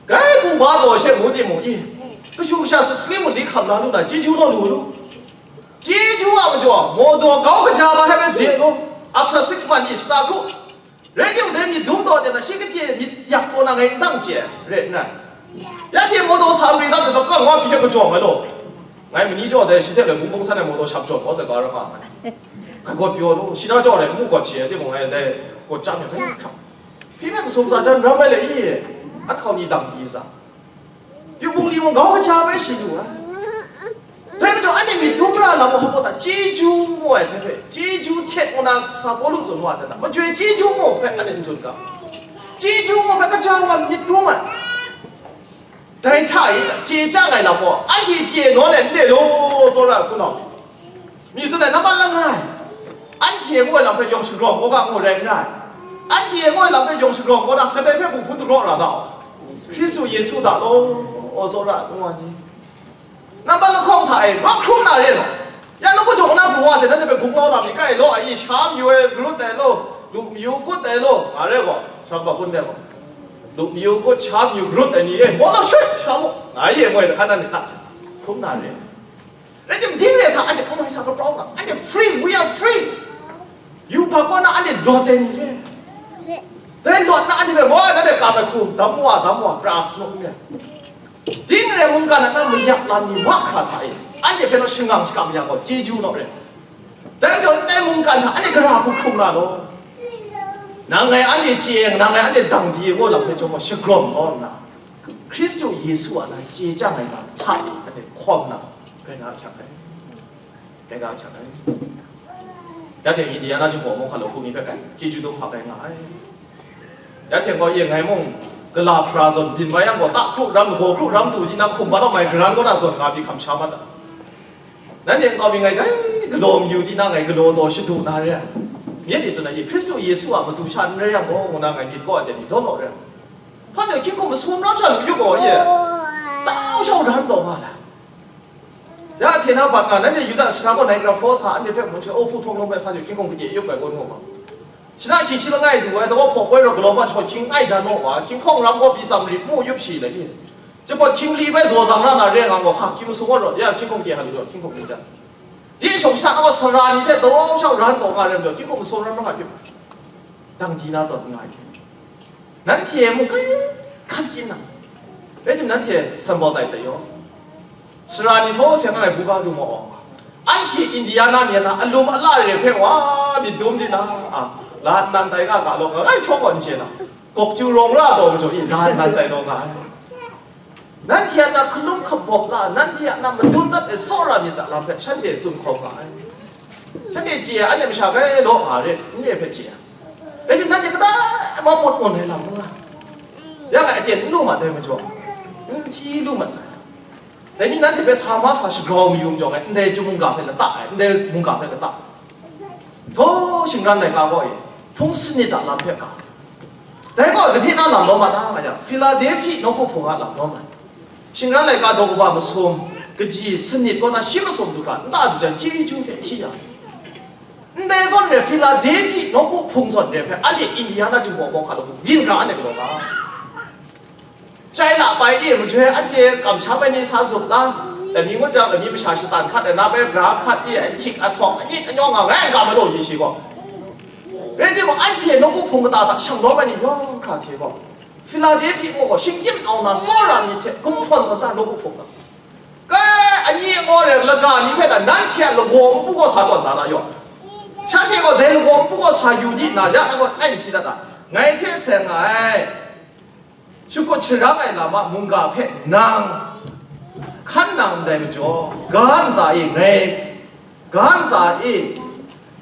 kai hpung ba taw she ngu timung, i, kashu kasha sut sali mung di hkam na lu na, chyeju naw lu lu. Chyeju a majaw, maw daw kau kaja ma hpe bai ze lu, after six month i shata kru. Rai timung, dai myit dum taw de na, shi kate myit yak taw na ngai n dang chye ai, rai n rai? Ya hte maw daw sa n ri dat na, kang wa pyi hte kajawng ai law. Ngai mani jaw dai shi hte le bung bung san ai maw daw shap jaw kau sai ga ra nga ai. Hkrai gawt pyaw lu, shi na jaw le ngu gawt shi ai, timung ngai dai gawt chyam ai hkrai hkrang. Hpyi hpe masum tsa jan ram ai le i, ahkau ni dang di sa. Yu bungli mung gau kaja bai shi lu ai. Dai majaw, anhte myit dum ra lam hkawm ta, chyeju ngu ai hte hpe, chyeju htet ngu na sa Pawlu tsun wa ai ta, majoi chyeju ngu hpe anhte n tsun ga? Chyeju ngu hpe kaja wa myit dum ai. Dai hta e, chye chyang ai lam gaw, anhte chye naw let n re law, tsawra ai hpunau ni. Mi tsun ai, nambat langai, anhte ngu ai lam hpe yawng shagrawng kau ga ngu rai n rai? Anhte ngu ai lam hpe yawng shagrawng kau na, kadai hpe bu hpun dagraw ra ta? Hkristu Yesu hta law, tsawra ai hpunau ni. Nambat lahkawng hta e, ma hkrum na re law. Ya, nawku jaw na pru wa hte, nanhte hpe gunglau na myit kai law, a, i, sha mayu ai garut ai law, lu mayu kut ai law, nga re gaw, shabra kun de gaw, lu mayu kut, sha mayu garut ai ni e, maw law shut, sha mu, nga ye moi, hkan nanhte hta hte sa, hkrum na re. Rai timung, ding re hta, anhte hpang mai sa kaprau na, anhte free, we are free. Yubak kaw na anhte lawt ai ni re. Dai lawt na anhte hpe, moi, nanhte kam ai hku, dam wa, dam wa, pra hkrum re. Ding re mungkan a na mayak lam ni mahkra hta e, anhte hpe naw shangang shakam yang gaw, chyeju naw re. Dai majaw, ndai mungkan hta anhte gara hku hkrung na law. Nang ngai anhte chye, nang ngai anhte dang di ngu lam hpe chyawm gaw, shagrawng kau nna, Hkristu Yesu a na chye chyang ai ga hta e anhte hkawm na, rai na ahkyak ai. Rai na ahkyak ai. Ya hte Indiana Jones gaw mung hkalaw hku ni hpe kai, chyeju dum hpa kai nga ai. Ya hte gaw, ye ngai mung, gala hpra zawn byin mai yang gaw, ta kru ram, gaw kru ram tu di na, hkum bat awng mai garan kaw na zawn nga pyi hkam sha mat ai. Nanhte nkau mi ngai kai galaw mayu di na, ngai galaw taw shadu na re ai. Myit ni tsun ai, Hkristu Yesu a matu sha n rai yang gaw, ngu na ngai myit kaw ai ten ni law law re ai. Hpa majaw, hkying hkum masum ram sha lu yu gaw, ye, tau shau ran taw nga la. Ya hte na bat nga, nanhte Yuda sara gaw Niagara Falls sa, anhte hpe mun hte, o, hpu htawng lawm hpe sa jaw, hkying hkum gade yup ai kaw nu gaw, shana hkying shi langai du ai, daw hpawk poi rawt galaw ma htaw hkying ai jan naw wa, hkying hkawng ram gaw pyi tsam rip mu yup shi lai i? Jahpawt hkying li bai zaw zang ra na re nga gaw, hka hkying masum gaw rawt, ya hkying hkum de han lu, hkying hkum de jan. Di shawng sha gaw sara ni hte daw shau ran taw nga re majaw, hkying hkum masum ram nga yup. Dang di na zawn nga ai. Nanhte mung kai hkan kyin na, rai timung, nanhte sambau tai sai yaw. Sara ni htaw seng ai buga du ma awng, anhte Indiana ni na alum ala re hpe wa myit dum di na, a, lan nan tai nga ga law, nga ngai hprawng gaw n chye na, gawk chyu rawng ra taw majaw i, lan nan tai taw nga ai. Nanhte a na hkalum hkabawk la, nanhte a na madun dat ai tsawra myit a lam hpe shanhte tsun hkawm nga ai. Shanhte chye ai, anhte masha bai law nga re, n re hpe chye ai. Rai timung, nanhte kata e ma pawt ngawn ai lam n nga. Ya ngai aten n lu ma dai majaw, n hti lu mat sai. Dai ni nanhte hpe sa ma sa shagrau mayu majaw ngai, ndai chyum mungga hpe lata ai, ndai mungga hpe lata. Htaw shingran laika gaw e, hpung sanit a lam hpe ga. Dai gaw gade na lam lawm a ta nga yang, Filadefi nawku hpung a lam lawm ai. Shingran laika daw kaba masum, kaji sanit kaw na shi masum du hkra, nta du jan chyeju hte hti ya. Ndai zawn re, Filadefi nawku hpung zawn re hpe, anhte Indiana Jones gaw bawng hkra law byin hkra anhte galaw ga. China bai e, majoi anhte kamsham ai ni sa zup la, dai mi ngut jang, dai mi masha shatan hkat ai, na bai bra hkat e, ahtik ahtawk, anyit anyawng nga, ngai n kam ai law, Yesu gaw. Rai timung, anhte nawku hpung kata hta shang lawm ai ni yawng hkra hte gaw, Filadefi mung gaw, shinggyim awng na tsawra myit hte gumhpraw kata nawku hpung na, kai, anyi angaw rai, laga ni hpe ta, nanhte a lagaw npu gaw sa tawn da na yaw. Shanhte gaw dai lagaw npu gaw sa yu di na, ya na gaw, ai ni hti dat ta, ngai hte seng nga ai. Shakut sharang ai lam a mungga hpe nang hkan nang ndai majaw, ga ntsa e ngai, ga ntsa e,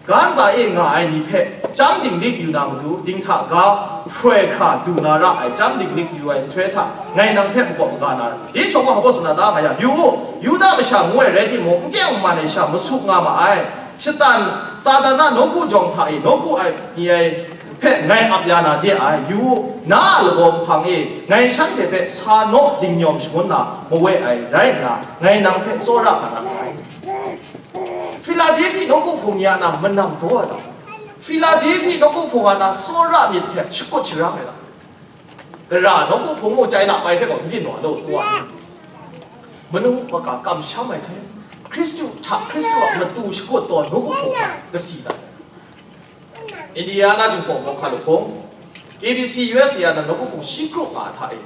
ga ntsa e nga ai ni hpe chyam dinglik yu na matu, dinghta ga hproi hkra du na ra ai, chyam dinglik yu ai nhtoi hta, ngai nang hpe makawp maga na ra. Dai shawng gaw hpa baw sa na ta, nga yang, yu u, Yuda masha ngu ai rai timung, n teng n man ai sha masu nga ma ai. Shatan, Satan a nawku jawng hta e nawku ai ni ai hpe ngai ap ya na de ai, yu u, na a lagaw nhpang e ngai shanhte hpe sa naw dingnyawm shangun na mawe ai rai nna, ngai nang hpe tsawra nga na ai. Filadefi nawku hpung ya na manam daw ai lam, Filadefi nawku hpung ya na tsawra myit hte shakut sharang ai lam, gara nawku hpung mung chyai na bai hte gaw n byin wa law, wa manu maka kamsham ai hte, Hkristu hta, Hkristu a matu shakut taw nawku hpung kasi dat ai. Indiana jinghpaw mawhka lahkawng, K B C U S A na nawku hpung shi kru nga hta e,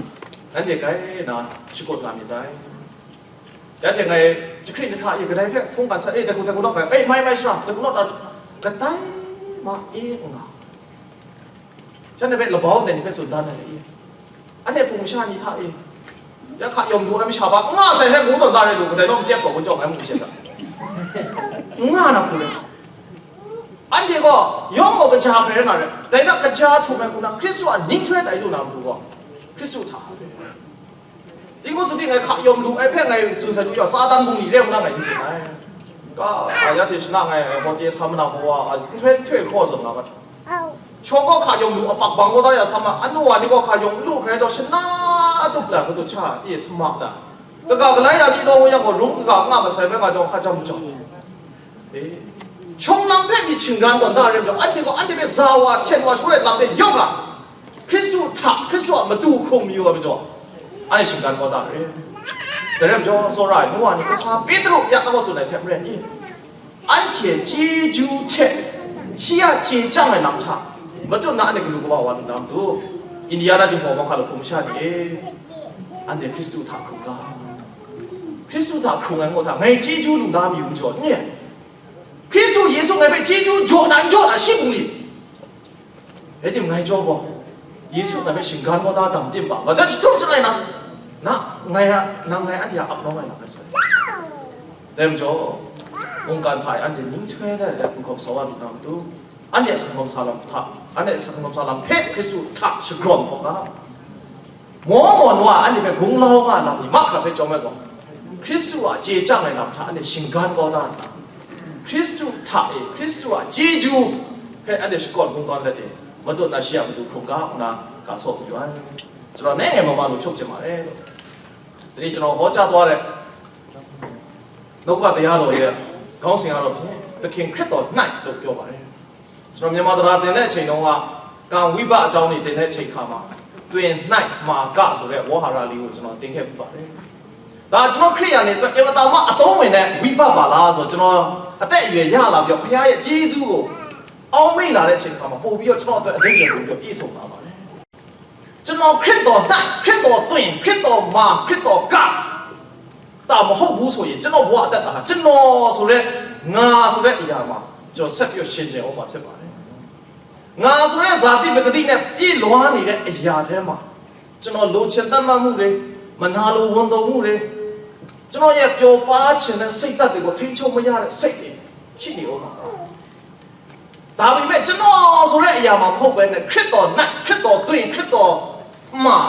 nanhte grai na shakut nga myit dai. Ya hte ngai jahkring jahkra e kadai hpe hpung kan sat e, dai hku dai hku nawk ai, e, mai mai sara, dai hku nawk ta, kadai ma e n nga. Shanhte hpe labau ndai ni hpe tsun dan ai le i? Anhte hpung masha ni hta e, ya hka yawm lu ai masha hpa n nga sai hpe ngu tawn da rai lu, kadai naw n tep gaw, kun jawng ai mu she sa, n nga na hku rai. Anhte gaw yawng gaw kaja hkrai rai na rai, dai hta kaja htum ai hku na, Hkristu a nhtoi tai lu na matu gaw, Hkristu hta hkrai rai. Tingu tsun di ngai hka yawm lu ai hpe ngai tsun sai lu yang, Satan bungli re nna ngai n tsun ai. Ka, a, ya hte shana ngai, a, Hawte sa mana baw a, a, nhtoi, nhtoi hkraw zawn nga mat. Shawng gaw hka yawm lu a pak bang kaw da ya sa ma, anu wa ni gaw hka yawm lu hkrai taw shana a tup la, katut sha, e, sama la. Kaga kalai ya mi nawng yang gaw, rum kaga nga masai bai nga jawng hka jam jawng. E, shawng lam hpe myit shinggan tawn da re majaw, anhte gaw anhte hpe za wa, hkyen wa, shaw ai lam hpe yawng a, Hkristu hta, Hkristu a matu hkrung mayu ai majaw, anhte shinggan kau da re. Dai re majaw, tsawra ai nu wa ni, kasa Petru ya na gaw tsun ai hte maren ni, anhte chyeju hte shi a chye chyang ai lam hta matut na anhte galu kaba wa lu na matu, Indiana jinghpaw mawhka lahkawng masha ni e, anhte Hkristu hta hkrung ga. Hkristu hta hkrung ai ngu hta, ngai chyeju lu la mayu majaw, n re ai. Hkristu Yesu ngai hpe chyeju jaw na, n jaw na, shi bungli. Rai tim, ngai jaw gaw, Yesu ngai hpe shinggan kau da dam tim ba, ngai dan jahtum shangai na, na, ngai a, nang ngai anhte a ap nawng ai lam rai sai. Dai majaw, mungkan hta e anhte ning htoi da ai hkum hkawm sa wa lu na matu, anhte a sanggawm sa lam hta, anhte a sanggawm sa lam hpe Hkristu hta shagrawm hkawm ga. Maw maw nu a anhte hpe gunglau nga ai lam ni mahkra hpe chyawm ai gaw, Hkristu a chye chyang ai lam hta anhte shinggan kau da nna, Hkristu hta e, Hkristu a chyeju hpe anhte shakawn hkungga let e, matut na shi a matu hkrung ga nna ga saw mayu ai. Shana ngai mama lu chuk chye ma ai. Dai ni shana hkaw ja taw ai, Nawku a taya law ye, ခေါင်းစဉ်ကတော့ဖြင့် သခင်ခရစ်တော်၌လို့ ပြောပါတယ်။ ကျွန်တော်မြန်မာသရၣ်တင်တဲ့အချိန်တုန်းက ကံဝိဘတ်အကြောင်းတွေတင်တဲ့အချိန်ခါမှာ တွင် night မှာကဆိုတဲ့ဝေါ်ဟာရလေးကိုကျွန်တော်တင်ခဲ့ပူပါတယ်။ ဒါကျွန်တော်ခရိယာန်တွေအတွက်အင်မတန်မှအသုံးဝင်တဲ့ဝိဘတ်ပါလားဆိုတော့ ကျွန်တော်အသက်အရွယ်ရလာပြီးတော့ဘုရားရဲ့ကျေးဇူးကိုအောက်မေ့လာတဲ့အချိန်ခါမှာပို့ပြီးတော့ကျွန်တော်အတွက်အဓိပ္ပာယ်ပို့ပြီးတော့ပြည့်စုံလာပါတယ်။ ကျွန်တော်ခရစ်တော်၌၊ ခရစ်တော်တွင်၊ ခရစ်တော်မှာ၊ ခရစ်တော်က တာမဟုတ်ဘူးဆိုရင် ကျွန်တော်ဘဝအသက်တာဟာ ကျွန်တော်ဆိုတဲ့၊ ငါဆိုတဲ့အရာမှာ ကျွန်တော်ဆက်ပြီးတော့ရှင်ကျင်အောင်မှာဖြစ်ပါတယ်။ ငါဆိုတဲ့ဇာတိပကတိနဲ့ပြည့်လွှားနေတဲ့အရာထဲမှာ ကျွန်တော်လိုချင်တတ်မှတ်မှုတွေ၊ မနာလိုဝန်တုံမှုတွေ၊ ကျွန်တော်ရဲ့ပျော်ပါးချင်တဲ့စိတ်ဓာတ်တွေကိုထိန်းချုပ်မရတဲ့စိတ်တွေရှိနေဦးမှာပါ။ ဒါပေမဲ့ကျွန်တော်ဆိုတဲ့အရာမှာမဟုတ်ဘဲနဲ့ ခရစ်တော်၌၊ ခရစ်တော်တွင်၊ ခရစ်တော်မှာ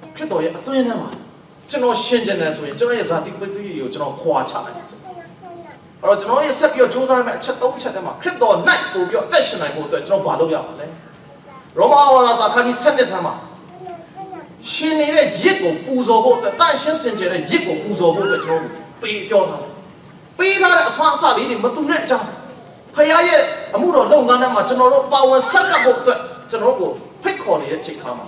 ၊ ခရစ်တော်ရဲ့အတွင်းထဲမှာ ကျွန်တော်ရှင်ကျင်တယ်ဆိုရင် ကျွန်တော်ရဲ့ဇာတိပကတိကို ကျွန်တော်ခွာချလိုက်တယ်။ အဲ့တော့ ကျွန်တော်ရဲ့ဆက်ပြီးတော့ကြိုးစားရမယ့်အချက်သုံးချက်ထဲမှာ ခရစ်တော်၌ပို့ပြီးတော့အသက်ရှင်နိုင်ဖို့အတွက် ကျွန်တော်ဘာလုပ်ရမလဲ။ ရောမဩဝါဒစာအခန်းကြီးဆယ့်နှစ်ထဲမှာ ရှင်နေတဲ့ယဇ်ကိုပူဇော်ဖို့အတွက်၊ သန့်ရှင်းစင်ကြယ်တဲ့ယဇ်ကိုပူဇော်ဖို့အတွက် ကျွန်တော်တို့ပေးပြောထားတယ်။ ပေးထားတဲ့အစွမ်းအစလေးတွေမတူတဲ့အကြောင်း၊ ဘုရားရဲ့အမှုတော်လုပ်ငန်းထဲမှာ ကျွန်တော်တို့ပါဝင်ဆက်ကပ်ဖို့အတွက် ကျွန်တော်တို့ကိုဖိတ်ခေါ်နေတဲ့အချိန်ခါမှာ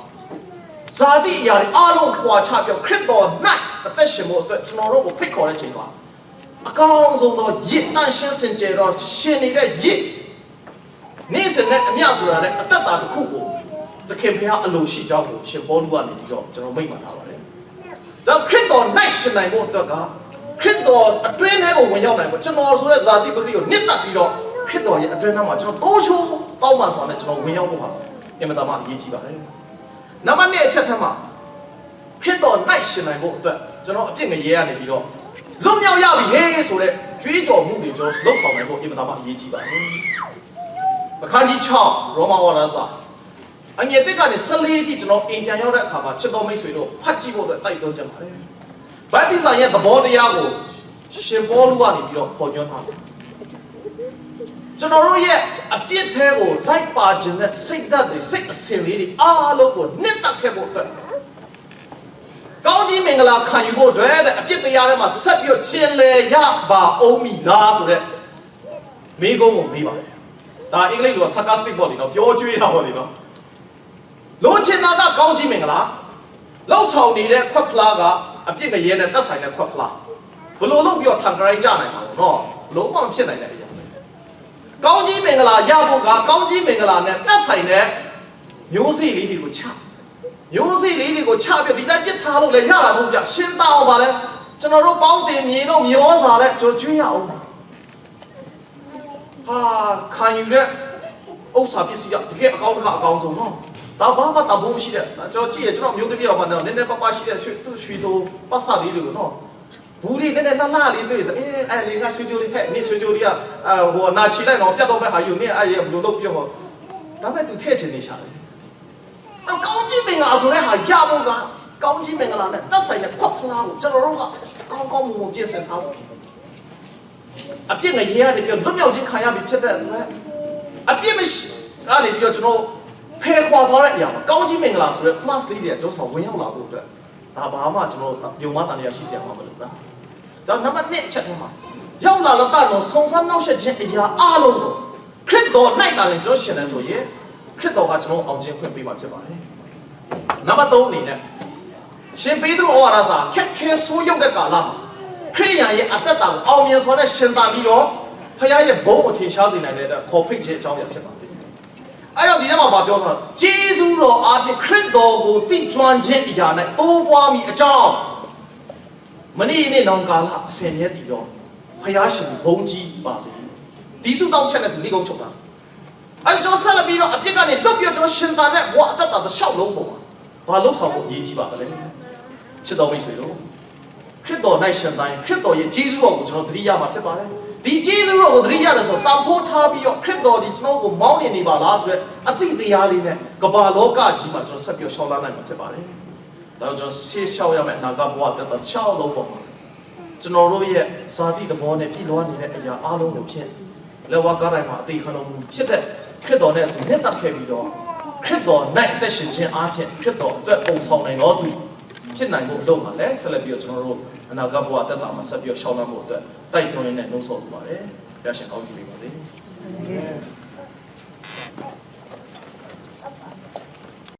ဇာတိအရာတွေအားလုံးခွာချပြီးတော့ ခရစ်တော်၌အသက်ရှင်ဖို့အတွက် ကျွန်တော်တို့ကိုဖိတ်ခေါ်တဲ့အချိန်မှာ အကောင်းဆုံးသောယဇ်၊ သန့်ရှင်းစင်ကြယ်သော ရှင်နေတဲ့ယဇ်၊ နေ့စဉ်နဲ့အမျှဆိုတာနဲ့ အသက်တာတစ်ခုကို သခင်ဘုရားအလိုရှိကြောင်းကို ရှင်ပေါလုကနေပြီးတော့ ကျွန်တော်မိန့်မှာထားပါတယ်။ ဒါခရစ်တော်၌ရှင်နိုင်ဖို့အတွက်က ခရစ်တော်အတွင်းထဲကိုဝင်ရောက်နိုင်ဖို့၊ ကျွန်တော်ဆိုတဲ့ဇာတိပကတိကို နှစ်သက်ပြီးတော့ ခရစ်တော်ရဲ့အတွင်းထဲမှာ ကျွန်တော်တိုးချိုးတောင်းပန်စွာနဲ့ ကျွန်တော်ဝင်ရောက်ဖို့ဟာ အင်မတန်မှအရေးကြီးပါတယ်။ နံပါတ်နှစ်အချက်ထဲမှာ ခရစ်တော်၌ရှင်နိုင်ဖို့အတွက် ကျွန်တော်အပြစ်ငရဲကနေပြီးတော့ လွတ်မြောက်ရပြီဟေ့ဆိုတဲ့ ကြွေးကြော်မှုတွေ ကျွန်တော်လှုပ်ဆောင်နိုင်ဖို့ အင်မတန်မှအရေးကြီးပါတယ်။ အခန်းကြီးခြောက်၊ ရောမဩဝါဒစာ အငယ်တစ်ကနေဆယ့်လေးအထိ ကျွန်တော်အိမ်ပြန်ရောက်တဲ့အခါမှာ ချစ်တော်မိတ်ဆွေတို့ ဖတ်ကြည့်ဖို့အတွက် တိုက်တွန်းချင်ပါတယ်။ ဗတ္တိဇံရဲ့သဘောတရားကို ရှင်ပေါလုကနေပြီးတော့ ဖော်ညွှန်းထားတယ်။ ကျွန်တော်တို့ရဲ့အပြစ်ထဲကို လိုက်ပါခြင်းနဲ့ စိတ်ဓာတ်တွေ၊ စိတ်အစဉ်လေးတွေ အားလုံးကို နှစ်သက်ခဲ့ဖို့အတွက် ကောင်းကြီးမင်္ဂလာခံယူဖို့အတွက်တဲ့ အပြစ်တရားထဲမှာ ဆက်ပြီးတော့ ကျင်လည်ရပါဦးမည်လားဆိုတဲ့ မေးခွန်းကိုမေးပါတယ်။ ဒါအင်္ဂလိပ်လို sarcastic ပေါ့လေနော်၊ ပြောကြွေးတာပေါ့လေနော်။ လိုချင်တာက ကောင်းကြီးမင်္ဂလာ၊ လှုပ်ဆောင်နေတဲ့ခွက်ဖျားက အပြစ်ငရဲနဲ့သက်ဆိုင်တဲ့ခွက်ဖျား၊ ဘယ်လိုလုပ်ပြီးတော့ ထန်ကရိုင်းကျနိုင်မှာလဲနော်။ ဘယ်လိုမှမဖြစ်နိုင်တဲ့အရာ။ ကောင်းကြီးမင်္ဂလာရဖို့က ကောင်းကြီးမင်္ဂလာနဲ့သက်ဆိုင်တဲ့ မျိုးစေ့လေးတွေကိုချ၊ မျိုးစေ့လေးတွေကိုချပြီး ဒီတိုင်းပစ်ထားလို့လည်းရတာမဟုတ်ဘူးဗျ။ ရှင်သန်အောင်ပါလဲ၊ ကျွန်တော်တို့ပေါင်းတင်မြေတို့ မြေဩဇာလည်း ကျွန်တော်ကျွေးရအောင်ပါ။ ဟာ၊ ခံယူတဲ့ဥစ္စာပစ္စည်းက တကယ်အကောင်းတခါ အကောင်းဆုံးနော်။ ဒါဘာမှတန်ဖိုးမရှိတဲ့၊ ကျွန်တော်ကြည့်ရ၊ ကျွန်တော့်အမျိုးသမီးတောင်မှနော်၊ နည်းနည်းပါးပါးရှိတဲ့ သူ့ရွှေသို၊ ပိုက်ဆံလေးတွေကိုနော်၊ ဘူးလေးနည်းနည်းလှလှလေးတွေ့ဆို၊ အေး၊ အဲ၊ နင်ကဆွေးကြိုးလေး၊ ဟဲ့၊ နင်ဆွေးကြိုးလေးက၊ အဲ၊ ဟို၊ နာချီလိုက်နော်၊ ပျက်တော့မဲ့ဟာယူ၊ နင်၊ အဲ၊ ဘယ်လိုလုပ်ပြီးတော့၊ ဒါပေမဲ့သူထည့်ချင်နေရှာတယ်။ အဲတော့ ကောင်းကြီးမင်္ဂလာဆိုတဲ့ဟာရဖို့က၊ ကောင်းကြီးမင်္ဂလာနဲ့သက်ဆိုင်တဲ့ခွက်ဖျားကို ကျွန်တော်တို့က ကောင်းကောင်းမွန်မွန် ပြင်ဆင်ထားဖို့၊ အပြစ်ငရဲကနေပြီးတော့ လွတ်မြောက်ခြင်းခံရပြီဖြစ်တဲ့အတွက်၊ အပြစ်မရှိကနေပြီးတော့ ကျွန်တော်ဖယ်ခွာသွားတဲ့အရာမှာ ကောင်းကြီးမင်္ဂလာဆိုတဲ့ plus လေးတွေက ကျွန်တော်တို့ဆီမှာဝင်ရောက်လာဖို့အတွက် ဒါဘာမှကျွန်တော်တို့ယုံမှားသံသယရှိစရာမှမလိုဘူး။ ဒါနံပါတ်နှစ်အချက်ထဲမှာ ရောက်လာတော့ တတ်တော့ စုံစမ်းနှောက်ယှက်ခြင်းအရာအားလုံးကို ခရစ်တော်၌သာလျှင် ကျွန်တော်ရှင်တယ်ဆိုရင်၊ ခရစ်တော်က ကျွန်တော်အောင်ခြင်းခွင့်ပေးမှာဖြစ်ပါတယ်။ နံပါတ်သုံးအနေနဲ့ ရှင်ပေတရုဩဝါဒစာ ခက်ခဲဆိုးယုတ်တဲ့ကာလမှာ ခရစ်ယာန်ရဲ့အသက်တာကို အောင်မြင်စွာနဲ့ရှင်သန်ပြီးတော့ ဘုရားရဲ့ဘုန်းကိုထင်ရှားစေနိုင်တဲ့အတွက် ခေါ်ဖိတ်ခြင်းအကြောင်းအရာဖြစ်ပါတယ်။ အဲတော့ ဒီထဲမှာဘာပြောလဲဆိုတော့၊ ကျေးဇူးတော်အားဖြင့် ခရစ်တော်ကိုသိကျွမ်းခြင်းအရာ၌ တိုးပွားမည်အကြောင်း မနေ့နေ့နောင်ကာလအစဉ်မြဲတည်သော ဘုရားရှင်ကိုဘုန်းကြီးပါစေ။ ဒီဆုတောင်းချက်နဲ့သူနိဂုံးချုပ်တာ။ အဲဒါကျွန်တော်ဆက်လက်ပြီးတော့ အပြစ်ကနေလွတ်ပြီးတော့ ကျွန်တော်ရှင်သန်တဲ့ဘဝအသက်တာတစ်လျှောက်လုံးပေါ်မှာ ဘာလုပ်ဆောင်ဖို့အရေးကြီးပါသလဲ။ ချစ်တော်မိတ်ဆွေတို့၊ ခရစ်တော်၌ရှင်သန်ရင် ခရစ်တော်ရဲ့ကျေးဇူးတော်ကိုကျွန်တော်သတိရမှာဖြစ်ပါတယ်။ ဒီကျေးဇူးတော်ကိုသတိရတယ်ဆိုတော့ တန်ဖိုးထားပြီးတော့ ခရစ်တော်ဒီကျွန်တော်ကိုမောင်းနေနေပါလားဆိုတဲ့အသိတရားလေးနဲ့ ကမ္ဘာလောကကြီးမှာကျွန်တော်ဆက်ပြီးတော့ရှောင်လန်းနိုင်မှာဖြစ်ပါတယ်။ ဒါကြောင့် ကျွန်တော်ရှေ့လျှောက်ရမယ့်အနာဂတ်ဘဝအသက်တာတစ်လျှောက်လုံးပေါ်မှာ ကျွန်တော်တို့ရဲ့ဇာတိသဘောနဲ့ပြည်လွှားနေတဲ့အရာအားလုံးကိုဖြင့် လက်ဝါးကမ်းတိုင်မှာအသေခံတော်မူဖြစ်တဲ့ခရစ်တော်နဲ့အတူနှစ်သက်ခဲ့ပြီးတော့၊ ခရစ်တော်၌အသက်ရှင်ခြင်းအားဖြင့် ခရစ်တော်အတွက်ပုံဆောင်နိုင်တော်သူဖြစ်နိုင်ဖို့အလို့ငှာလည်း ဆက်လက်ပြီးတော့ ကျွန်တော်တို့အနာဂတ်ဘဝအသက်တာမှာဆက်ပြီးတော့ရှောင်လန်းဖို့အတွက် တိုက်တွန်းရင်းနဲ့နှိုးဆော်လိုပါတယ်။ ဘုရားရှင်ကောင်းချီးပေးပါစေ။